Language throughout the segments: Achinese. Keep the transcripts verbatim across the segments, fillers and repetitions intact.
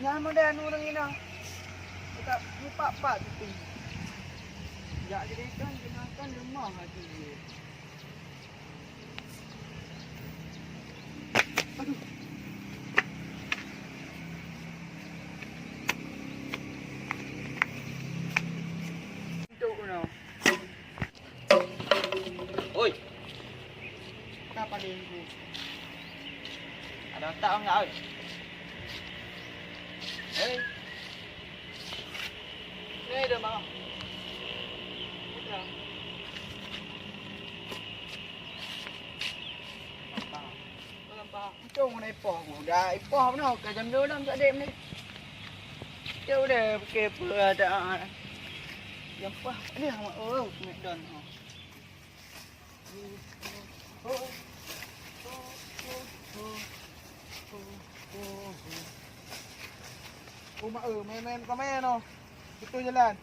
Nyan model ureueng inong. Dekat mupak-pak tu. Jak jadi kan, kena kan lemah hati dia. Aduh. Untuk kena. Oi. Kenapa dia ibu? Ada otak enggak, oi? Hei. Ni dia, Bang. Putra. Nampak. Nampak. Untung mana ipoh aku. Dah ipoh mana? Ka jam dua dah tak ada ni. Dia udah fikir apa ada. Yang pah ni, oh, McDonald. Oh, mak, eh, main-main bukan main, oh. Betul jalan.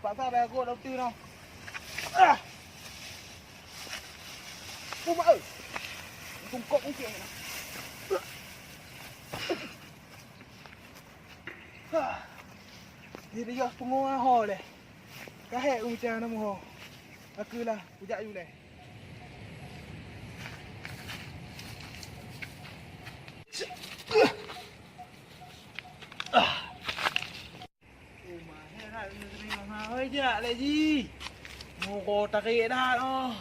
Terpaksa dah aku dah betul, noh. Ah! Oh, mak, eh. Bungkok mungkin. Ah! Dia dah pungo ho leh. Kahek uncang nama ho. Aku lah, kujak yue leh. Uma, heran ni terima ha. Oi, jak leh ji. Muro tarik dah oh.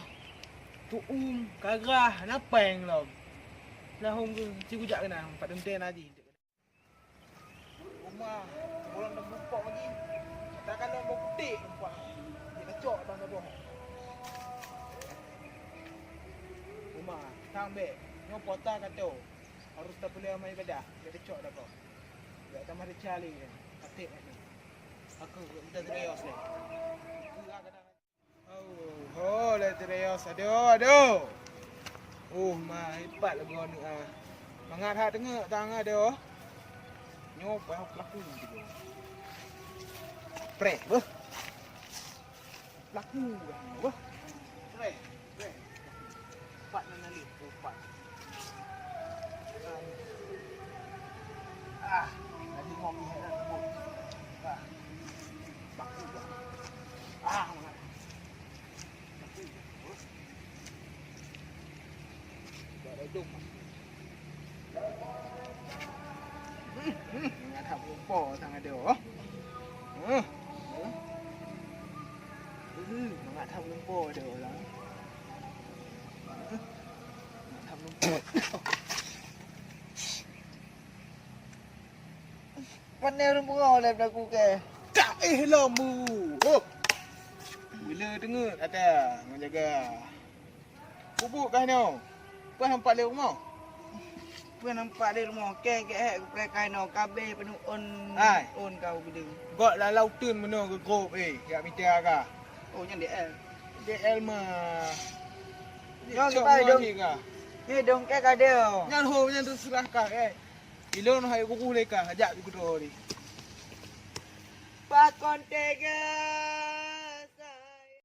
Tuum, karah, napeng lom. Nah, hong ke, ci kujak kena, empat dengten aji. Uma, bulan dah bukok lagi. Takkan dah bau putik, umpah. Dia kecok dah dah boh. Uma, tang bek. Nyoe pota kata. Harus tapeuleumah ibadah, jak teucok dah kau. Jak tamah deuca lé, até ni. Aku minta serius ni. Aku kadang. Oh, ho, le serius. Aduh, aduh. Uh, ma, hebat lagu ni ah. Mangat hat teungeuk tang aduh. Nyoe pah pelaku tu. Preh, beuh. Laku dah ni, wah. Preh, preh. Empat nan lalu, empat. Ah, lagi mau melihat dah tembus. Ah. Laku dah. Ah, mangat. Laku dah. Wah. Dah ada dong. Hmm, hmm, mangat that meulumpo sang adoe. Huh. Huh. Huh, mangat that meulumpo adoe lah. Huh. Mangat that meulumpo. Pane ureueng pungo lé belaku ke? Tak eh lom bu. Huh. Bila teungeut ata menjaga. Bubuk kah nyoe? Peue nampak lé rumoh? Peue nampak lé rumoh? Keng keu ék kupreh kah nyoe, ka abéh peunuh ôn, hai, ôn kau geudeung. Gok lalau teun meunoe geugrôp, eh, jak mita kah? Oh, nyan D L. D L mah. Nyoe cok kiban meunan dong. Kah? Ni dong kah ka deuh. Nyan ho, nyan teuseurah kah, eh. Ilôn hai guru lé kah, jak geudoe lé. Pakon tega.